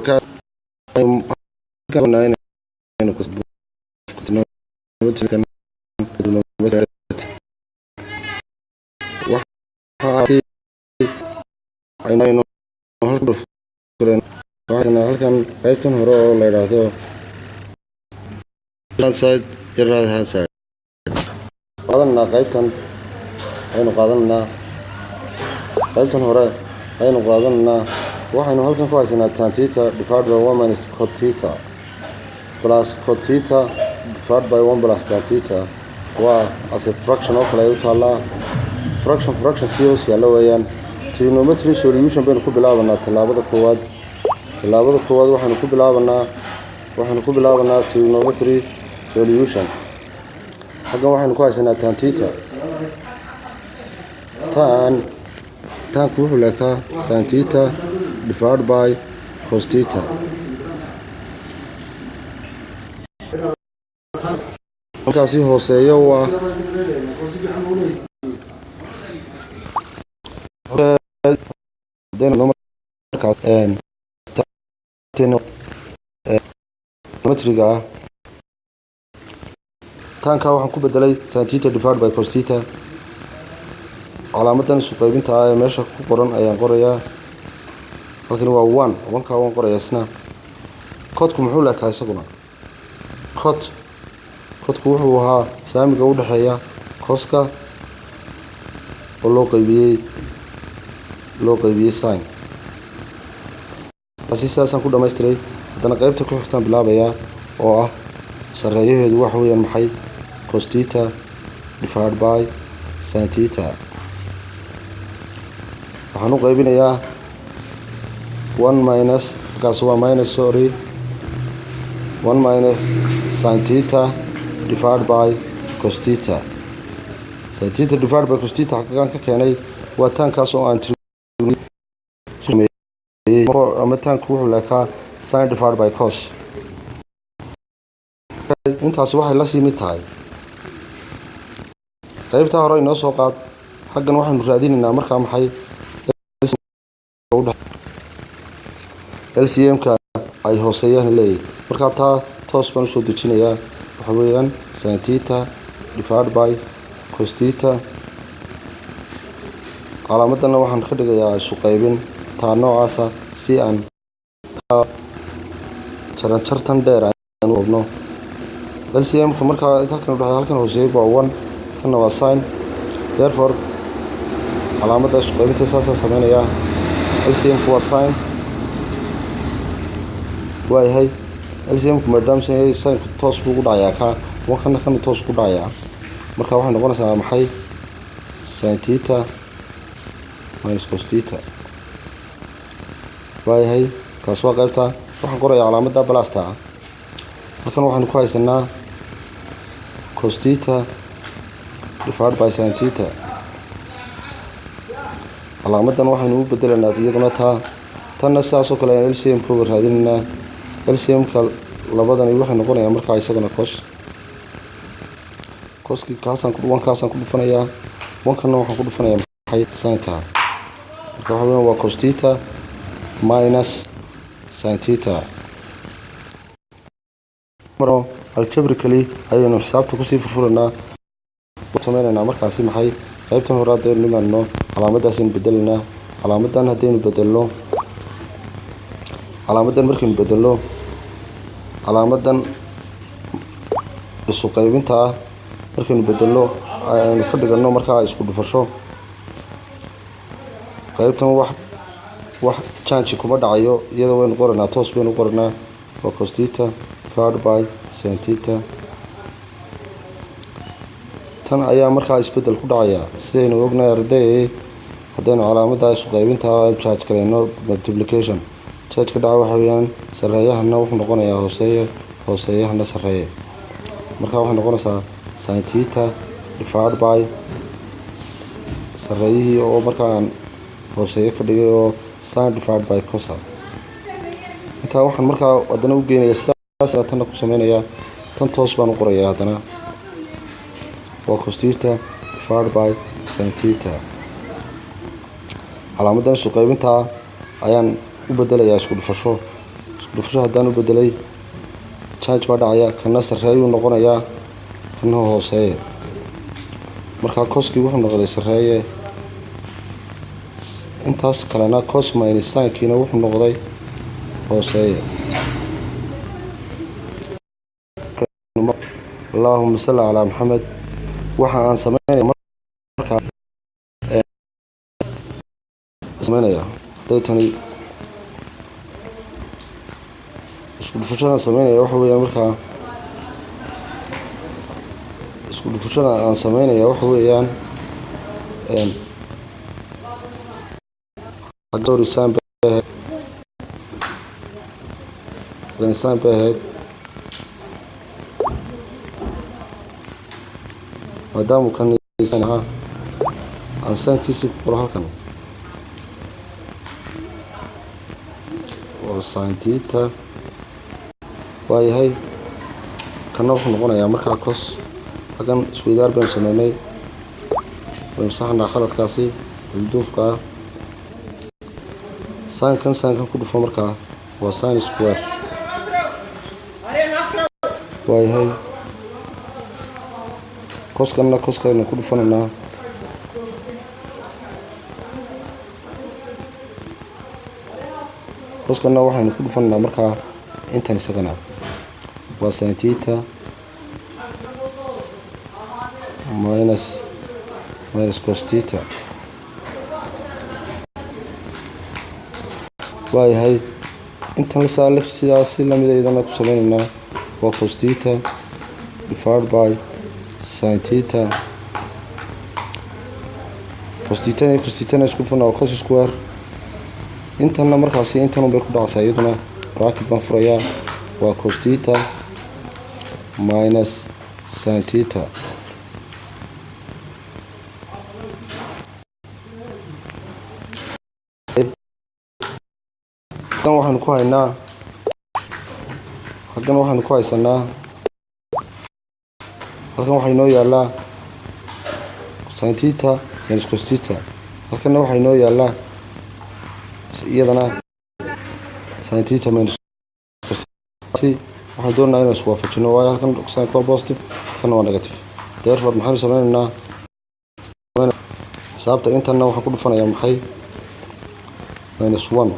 Markaa inaynu halkan qaybtan hore oo la yidhaahdo side iyo right hand side qaadanaa. Qaybtan aynu qaadananaa, qaybtan hore aynu qaadananaa. Waxaynu halkan ku haysanaa tan theta divided by one minus cot theta plus cot theta divided by one plus tan theta. Waa as a fraction oo kale ay u taallaa. Fraction fraction si hoos yaalla weeyaan. Trigonometry solution baynu ku bilaabanaa. Tallaabada koowaad, tallaabada koowaad waxaynu ku bilaabanaa trigonometry solution. Xaggan waxaynu ku haysanaa tan theta. Tanku wuxuu leekaa sin theta divided by cos theta. Markaasi hooseeyo waa metriga ah. Tanka waxaan ku bedelay sin theta divided by cos theta. Calaamadan isu qaybinta ah ee meesha ku qoran ayaan qorayaa. Halkani waa one, one-kaa waan qorayaa isna. Cotku muxuu leekaa isaguna? Cotku wuxuu ahaa saamiga u dhexeeya coska oo loo qaybiyey sin. Taasi sidaasaan ku dhamaystiray. Haddana qeybta ku xigtaan bilaabayaa oo ah sareeyaheedu waxa weeyaan maxay? Cos theta divided by sin theta. Waxaan u qaybinayaa one minus, markaas waa minus, sorry, one minus sin theta divided by cos theta. Sin theta divided by cos theta xaqiiqan ka keenay waa tankaas oo aan ama tanku wuxuu leekaa sin divided by cos. Intaasi waxay la sii mid tahay qaybtaa hore inoo soo qaad. Xaggan waxaynu raadinaynaa markaa maxay? LCM-ka ay hooseeyaan leeyahay. Markaa taa toos baan usoo dejinayaa. Waxa weeyaan sin theta divided by cos theta. Calaamadana waxaan ka dhigayaa isu qaybin taa noocaasa si aan jaranjartan dheer aan hubno LCM-ka. Markaa halkan udhexeeya, halkan hooseeya waa one, kanna waa sin. Therefore, calaamadda isu qaybinta saasaa sameynayaa. LCM-ku waa sin waayahay. LCM-ku maadaama sin yahay, sinku toos buu ugu dhacayaa ka kana, kana toos ku dhacayaa. Marka waxay noqonaysaa maxay? Sin theta minus cos theta waayahay. Kaas waa qaybta. Waxaan qorayaa calaamadda plusta. Halkan waxaynu ku haysanaa cos theta divided by sin theta. Calaamadan waxaynu u bedelaynaa iyaduna taa. Tanna sidaas oo kale ayaan LCM kooga raadinaynaa. LCM-ka labadani waxay noqonayaan markaa isagana cos. Coskii kaasaan one-kaasaan ku dhufanayaa, one-kana waxaan ku dhufanayaa maxay? Sinka. Marka waxa weeyaan waa cos theta minus sin theta. Algebraically ayaynu xisaabta kusii furfuranaa, sameynaynaa markaasi maxay? Qaybtan hore haddaynu nimaadno, calaamadaasaynu bedelanaa. Calaamadan haddaynu bedelno, calaamadan markaynu bedelno, calaamadan isu qaybinta ah markaynu bedelno, aynu ka dhigano markaa isku dhufasho, qaybtan wax change kuma dhacayo. Iyada waynu qoranaa, toos baynu qoranaa. Waa cos theta divided by sin theta. Tan ayaa markaa isbedel ku dhacaya. Sidaynu ognahay, arday, haddaynu calaamada isu qaybinta change gareyno, multiplication change ka dhaca waxa weeyaan sareeyahana wuxuu noqonayaa hooseeye, hooseeyahana sareeye. Marka waxay noqonaysaa sin theta divided by sareeyihii oo markaa aan hooseeye ka dhigay oo sin divided by cos. Intaa waxaan markaa haddana u geenaya sidaas. Tanna ku sameynayaa, tan toos baan u qorayaa haddana. Waa cos theta divided by sin theta. Calaamadan isu qaybintaa ayaan u bedelayaa isku dhufasho. Isku Dhufasho haddaan u bedelay, change baa dhacaya. Kana sarreeyuu noqonayaa, kana hooseeye. Markaa coskii wuxuu noqday sarreeye, intaas kalena cos minus sinkiina wuxuu noqday hooseeye. Allahuma salli calaa Maxamed. Waxa aan sameynaya markaa sameynaya, hadday tani isku dhufashadan sameynaya, waxa weeyaan markaa isku dhufashada aan sameynaya waxa weeyaan, sorry, sin bay ahayd, sin bay ahayd. Maadaama kan ahaa, aan sinkiisii ku qoro halkan, waa sin theta. Waayahay, kana wuxuu noqonayaa markaa cos. Halkan isweydaar baynu sameynay, waynu saxnaa khaladkaasi ilduufka ah. Sinkan sinkan ku dhufo, markaa waa sin square. Waayahay, coskanna coskaynu ku dhufanaynaa. Coskanna waxaynu ku dhufanaynaa markaa intan, isagana waa sin theta minus cos theta. Waayahay, intan saa laf sidaas si lamid iyadana ku sameynaynaa, waa cos theta divided by sin theta. Cos theta iyo cos theta isku dhufana, waa cos square. Intanna markaasi intan bay ku dhacaysaa iyaduna. Bracket baan furayaa, waa cos theta minus sin theta. Halkan waxaynu ku haynaa, halkan waxaynu ku haysanaa, halkan waxaa inoo yaalaa sin theta minus cos theta. Halkanna waxaa inoo yaalaa iyadana sin theta minus. Waxaan doonaynaa inaan iswaafajino, waayo halkan sin waa positive, halkanna waa negative. Therefore, maxaynu sameynaynaa xisaabta? Intanna waxaan ku dhufanayaa maxay? Minus one.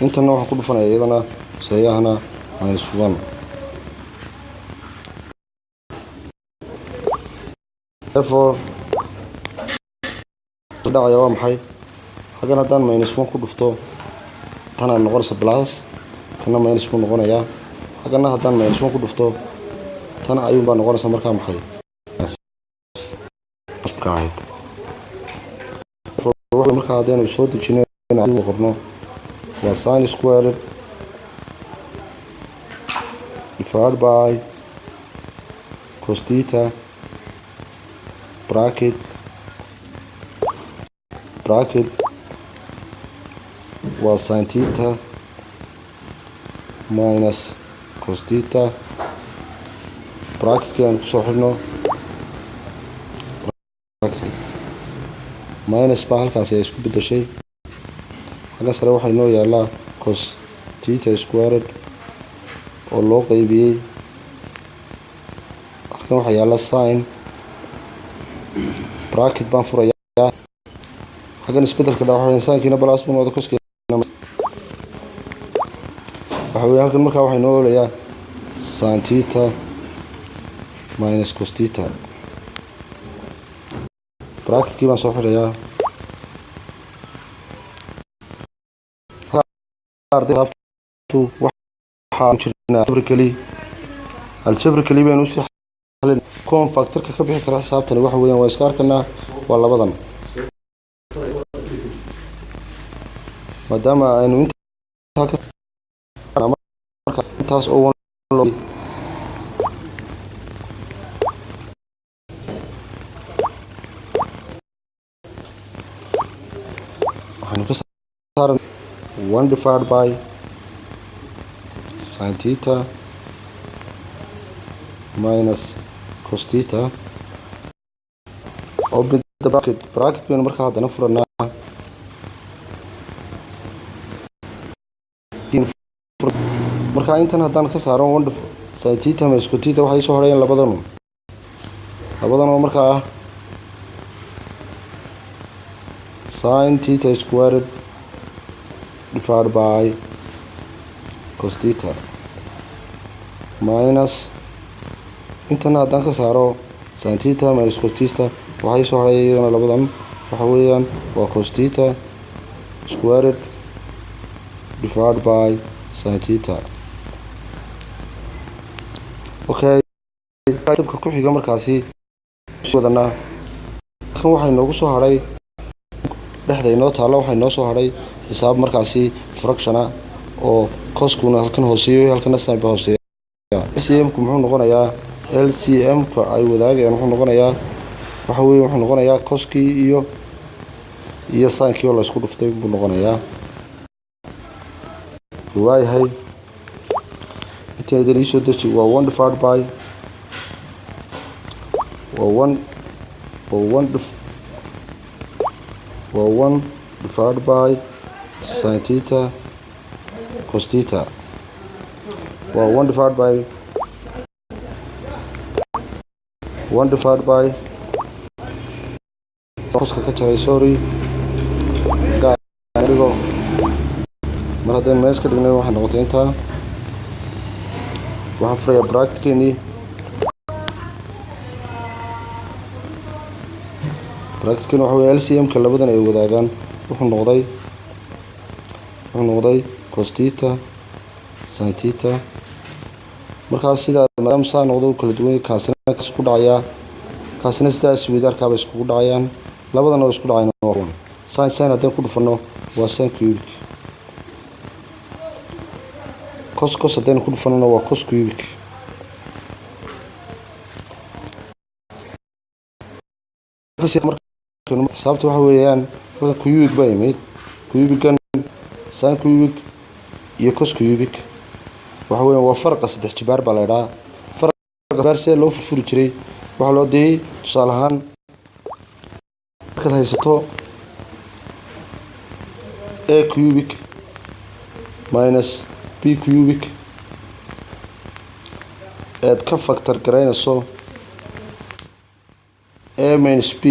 Intanna waxaan ku dhufanayaa iyadana seeyahana minus one. Therefore, dhacaya waa maxay? Halkan haddaan minus one ku dhufto, tanaa noqonaysa plus, kana minus buu noqonayaa. Halkana haddaan minus one ku dhufto, tan ayuunbaa noqonaysa markaa maxay ahayd? Markaa haddaynu soo dejino, qorno, waa sin squared divided by cos theta bracket bracket, waa sin theta minus cos theta. Bracketkii aan kusoo xidhno, minus baa halkaasi ay isku bedeshay. Xagga sare waxaa inoo yaalaa cos theta squared oo loo qeybiyey. Halkan waxaa yaala sin, bracket baan furayaa. Xaggan isbedelka dhaca, sinkiina plus buu noqday, coskiina waxa weeye. Halkan markaa waxaa inoo oolayaa sin theta minus cos theta. Bracketkii baan soo xidhayaa. Waxaan jirnaa algebraically, algebraically baynu usii xalin. Common factorka ka bixi kara xisaabtani waxa weeyaan, waa iska arkanaa, waa labadan. Maadaama aynu intaa marka intaas oo waxaynu ka saaran one divided by sin theta minus cos theta, open the bracket. Bracket baynu markaa haddana furanaa. Marka intan haddaan ka saaro one sin theta minus cos theta, waxay soo horayaan labadan, labadan oo markaa ah sin theta squared divided by cos theta minus. Intana haddaan ka saaro sin theta minus cos theta, waxay soo haraya iyadana labadan, waxa weeyaan waa cos theta squared divided by sin theta. Okay, dabka ku xiga markaasi wadanaa kan waxay noogu soo hadhay dhexda inoo taalla, waxay noo soo hadhay xisaab markaasi fraction ah oo coskuna halkan hooseeyo, halkana sin ba hooseeya. LCM-ku muxuu noqonayaa? LCM-ka ay wadaagayaan wuxuu noqonayaa, waxa weeye, wuxuu noqonayaa coskii iyo sinkii oo la isku dhuftay buu noqonayaa. Waayahay, intaan iisoo deji. Waa one divided by, waa one, waa one dif waa one divided by sin theta cos theta. Waa one divided by coska ka jaray, sorry, dhigo. Mar haddaynu mees ka dhignay, waxay noqotay intaa. Waxaan furayaa bracketkeenii. Bracketkeenii waxa weeye LCM-ka labadan ay wadaagaan wuxuu noqday cos theta sin theta. Markaas sidaa maadaama saa noqdo, kala duwan, kaasina kaas ku dhacayaa, kaasina sidaas weydaarkaaba iskugu dhacayaan, labadana waa isku dhacayaan. Waa kuwan sin sin haddaan ku dhufano waa sin cubic, cos cos haddaynu ku dhufanona waa cos cubic. Xisaabta waxa weeyaan halkan cubic baa yimid. Cubican sin cubic iyo cos cubic waxa weeyaan waa faraqa saddex jibaar baa la idhaha. Faraqa jibaar sida loo furfuri jiray waxaa loo dayay, tusaale ahaan, markaad haysato a cubic minus b cubic eed ka factor garaynayso a minus b,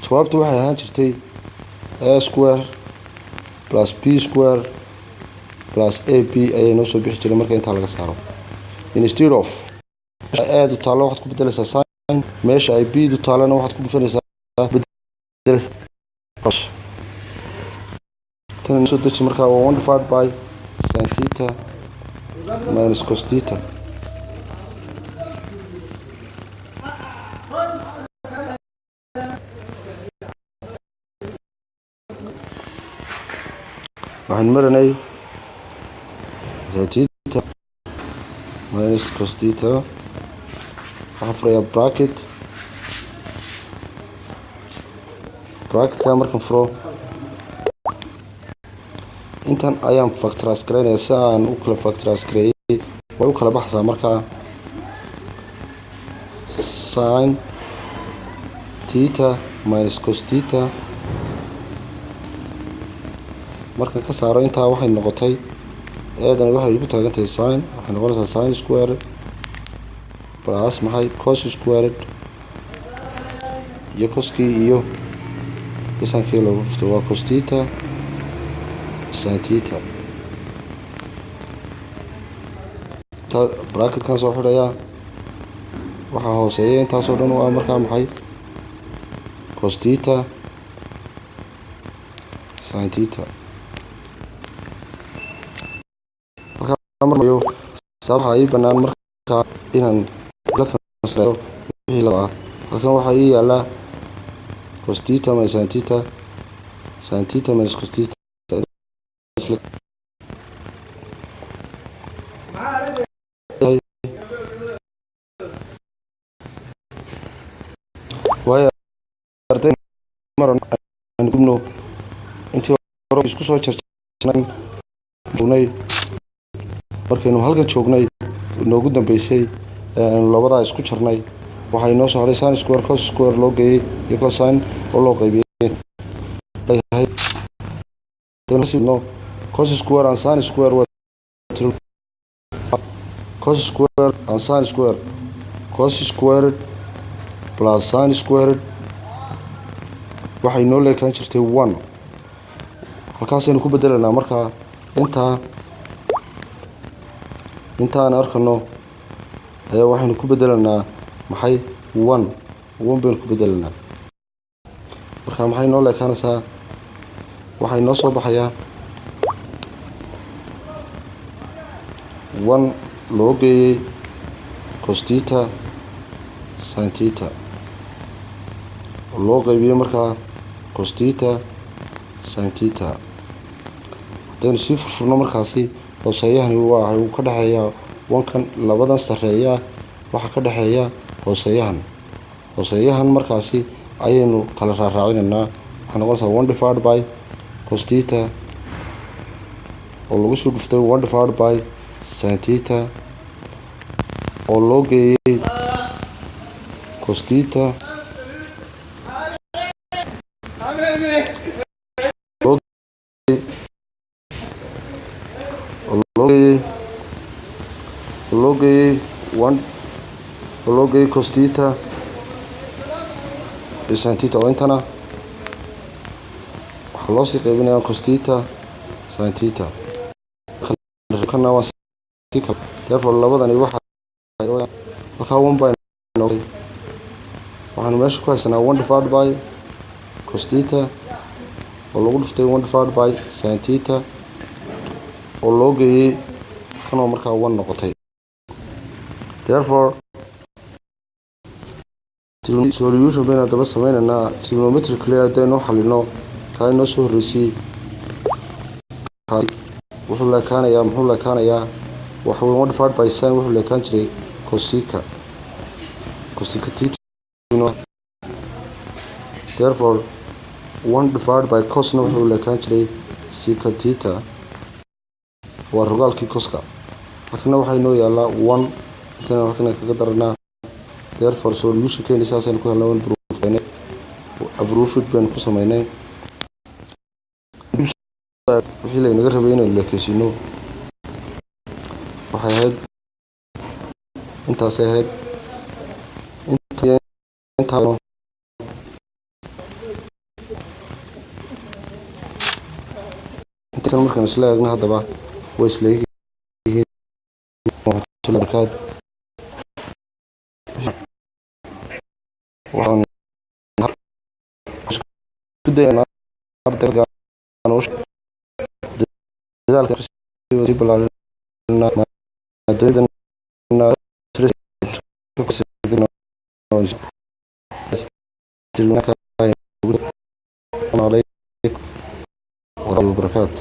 jawaabtu waxay ahaan jirtay a square plus b square plus a b ayay noo soo bixi jiray. Marka intaa laga saaro, instead of aad u taallo waxaad ku bedelaysaa sin, meesha ay b du taallana waxaad ku dhufanaysaa. Tan soo deji. Markaa waa one divided by sin theta minus cos theta. Waxaan maranay sin theta minus cos theta. Waxaan furayaa bracket. Bracketka markaan furo, intan ayaan factorize garaynaya. Si aan u kala factorize gareeyay, way u kala baxaysaa. Markaa sin theta minus cos theta markaan ka saaro intaa, waxay noqotay eedana waxay igu taagan tahay sin, waxay noqonaysaa sin square plus maxay? Cos squared iyo coskii iyo sinkii loogu dhufto, waa cos theta sin theta. Bracketkan soo xidhayaa. Waxaa hooseeya intaasoo dhan u ah markaa maxay? Cos theta sin theta. Waxaa ii banaan markaa inaan la wixii laba ah. Halkan waxaa ii yaala cos theta minus sin theta, sin theta minus cos theta. Waayo arday maran aan gubno intii hore isku soo jarjarnay. Markaynu halkan joognay inoogu dambeysay, labadaa isku jarnay, waxaa inoo soo hadhay sin square cos square loo geeyey iyo cosine oo loo qaybiyey. Cos square and sin square waa cos square and sin square. Cos squared plus sin squared waxay noo leekaan jirtay one. Halkaasaynu ku bedelanaa. Markaa intaan arkano ayaa waxaynu ku bedelanaa maxay? One. One baynu ku bedelanaa. Marka maxay noo leekaanaysaa? Waxay noo soo baxayaa one loo geeyey cos theta sin theta oo loo qeybiyey markaa cos theta sin theta. Haddaynu sii furfurno markaasi, hooseeyahani waa uu ka dhexeeyaa wankan. Labadan sareeya waxaa ka dhexeeya hooseeyahan. Hooseeyahan markaasi ayaynu kala raaraacinaynaa. Waxay noqonaysaa one divided by cos theta oo lagu soo dhuftay one divided by sin theta oo loo geeyey cos theta oo loo geeyey one oo loo geeyey cos theta iyo sin theta, oo intana waxaa loo sii qaybinayaa cos theta sin theta. Kana waa sii kala. Therefore, labadani waxa halkaa one by waxaanu meesha ku haysanaa one divided by cos theta oo lagu dhuftay one divided by sin theta oo loo geeyey kanoo markaa one noqotay. Therefore, solution baynu haddaba sameynaynaa. Trigonometrically haddaynu xalino, kaa inoo soo horreysay wuxuu leekaanayaa, muxuu leekaanayaa? Waxa wey one divided by sin wuxuu leekaan jiray cosec, cosec theta. Therefore, one divided by cosna wuxuu leekaan jiray sec theta, waa rogaalkii coska. Halkana waxaa inoo yaalaa one, intayna halkana kaga daranaa. Therefore, solution keeni saasaynu ku helnay. One proof approved baynu ku sameynay. Wixii laynaga rabay inaynu leekeysiino waxay ahayd intaasay ahayd. Intan markaan isla eegno haddaba, way isla yihiin. Waxaan isku dayanaa ardayga dadaalka sii ballaarinaa maadooyinka. Alaykum warahmatullahi wabarakaatu.